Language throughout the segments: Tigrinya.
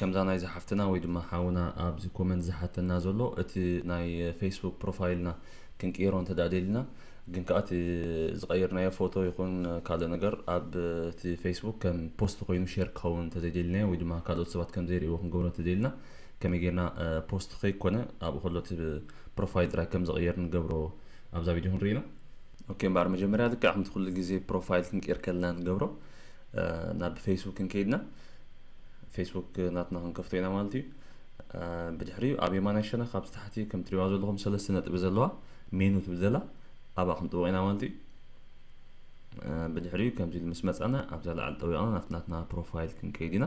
ከምዛ ናይ ዝሓፍትና ወይ ድማ ሓውና ኣብዚ ኮመንት ዝሓተና ዘሎ እቲ ናይ ፌስቡክ ፕሮፋይልና ክንቅይሮ እንተ ደኣ ደሊና፣ ግን ከኣ እቲ ዝቐየርናዮ ፎቶ ይኹን ካልእ ነገር ኣብ እቲ ፌስቡክ ከም ፖስት ኮይኑ ሼር ክኸውን እንተ ዘይደሊናዮ ወይ ድማ ካልኦት ሰባት ከም ዘይርእይዎ ክንገብሮ እንተ ደሊና፣ ከመይ ጌርና ፖስት ከይኮነ ኣብኡ ከሎ እቲ ፕሮፋይል ጥራይ ከም ዝቕየር ንገብሮ ኣብዛ ቪድዮ ክንርኢ ኢና። ኦኬ፣ እምበኣር መጀመርያ ልክዕ ከምቲ ኩሉ ግዜ ፕሮፋይል ክንቅይር ከለና ንገብሮ ናብ ፌስቡክ ክንከይድና ፌስቡክ ናትና ክንከፍቶ ኢና ማለት እዩ። ብድሕሪኡ ኣብ የማናይ ሸነኽ ኣብዚ ታሕቲ ከም ትሪዋ ዘለኹም ሰለስተ ነጥቢ ዘለዋ ሜኑ ትብል ዘላ ኣብኣ ክንጥውቕ ኢና ማለት እዩ። ብድሕሪኡ ከምዚ ኢሉ ምስ መፀና ኣብዛ ላዕሊ ጠዊቕና ናብቲ ናትና ፕሮፋይል ክንከይድ ኢና።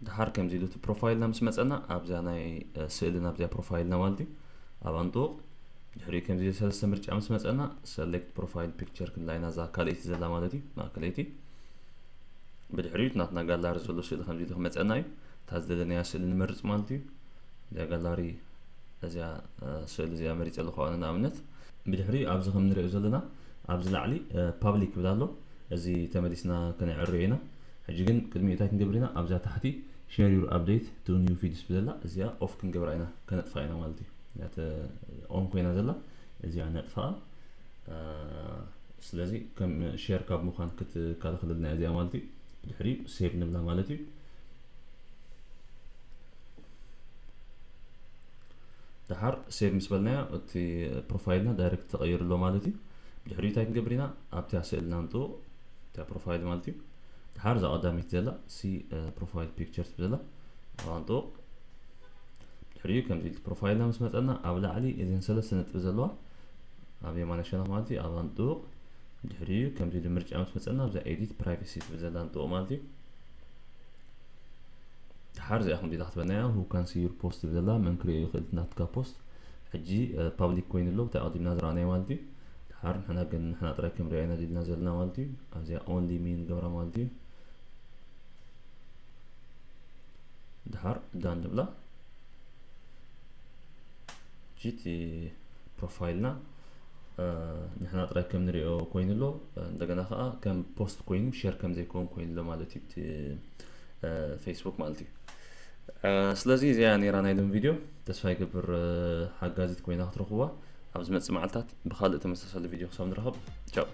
ድሓር ከምዚ ኢሉ እቲ ፕሮፋይልና ምስ መፀና ኣብዛ ናይ ስእሊ ናብዚኣ ፕሮፋይልና ማለት እዩ ኣብኣ ንጥውቕ። ድሕሪኡ ከምዚ ኢሉ ሰለስተ ምርጫ ምስ መፀና ሰሌክት ፕሮፋይል ፒክቸር ክንብላ ኢና እዛ ካልኣይቲ ዘላ ማለት እዩ ማእከለይቲ። ብድሕሪኡ እቲ ናትና ጋላሪ ዘሎ ስእሊ ከምዚ ኢሉ ክመፀና እዩ። እታ ዝደለናያ ስእሊ ንመርፅ ማለት እዩ። እዚኣ ጋላሪ እዚኣ ስእሊ እዚኣ መሪፀ ኣለኹ ኣነ ንኣብነት። ብድሕሪኡ ኣብዚ ከም ንሪኦ ዘለና ኣብዚ ላዕሊ ፓብሊክ ይብል ኣሎ። እዚ ተመሊስና ከነዕርዮ ኢና። ሕጂ ግን ቅድሚኡ እንታይ ክንገብር ኢና? ኣብዛ ታሕቲ share your update to new feeds ብዘላ እዚኣ ኦፍ ክንገብራ ኢና፣ ከነጥፋ ኢና ማለት እዩ። ኦን ኮይና ዘላ እዚኣ ነጥፋኣ። ስለዚ ከም ሼር ካብ ምዃን ክትከላኸለልና እያ እዚኣ ማለት እዩ። ድሕሪኡ ሴቭ ንብላ ማለት እዩ። ድሓር ሴቭ ምስ በልናዮ እቲ ፕሮፋይልና ዳይሬክት ተቐይሩ ኣሎ ማለት እዩ። ድሕሪኡ እንታይ ክንገብር ኢና? ኣብቲ ስእልና ንጥውቕ፣ እታ ፕሮፋይል ማለት እዩ። ድሓር እዛ ቀዳመይቲ ዘላ ሲ ፕሮፋይል ፒክቸር ትብል ዘላ ኣብኣ ንጥውቕ። ድሕሪኡ ከምዚ ኢሉ ፕሮፋይልና ምስ መፀና ኣብ ላዕሊ እዘን ሰለስተ ነጥቢ ዘለዋ ኣብ የማናይ ሸነኽ ማለት እዩ ኣብኣ ንጥውቕ። ድሕሪኡ ከምዚ ኢሉ ምርጫ ምስ መፀና ኣብዛ ኤዲት ፕራይቬሲ ትብል ዘላ ንጥውቕ ማለት እዩ። ድሓር እዚኣ ከምዚ ኢላ ክትበናያ who can see your post ትብል ዘላ መን ክሪኦ ይኽእል ናትካ ፖስት። ሕጂ ፓብሊክ ኮይኑ ኣሎ እቲ ኣቐዲምና ዝረኣናዮ ማለት እዩ። ድሓር ንሕና ግን ንሕና ጥራይ ከም ሪኣና ድልና ዘለና ማለት እዩ። ኣብዚኣ only me ንገብራ ማለት እዩ። ድሓር ዳን ንብላ። ሕጂ እቲ ፕሮፋይልና ንሕና ጥራይ ከም ንሪኦ ኮይኑ ኣሎ። እንደገና ከዓ ከም ፖስት ኮይኑ ሼር ከም ዘይከውን ኮይኑ ኣሎ ማለት እዩ እቲ ፌስቡክ ማለት እዩ። ስለዚ እዚኣ ነይራ ናይ ሎም ቪድዮ። ተስፋ ይገብር ሓጋዚት ኮይና ክትረኽብዋ። ኣብ ዝመፅእ መዓልታት ብካልእ ተመሳሳሊ ቪድዮ ክሳብ ንራኸብ፣ ቻው።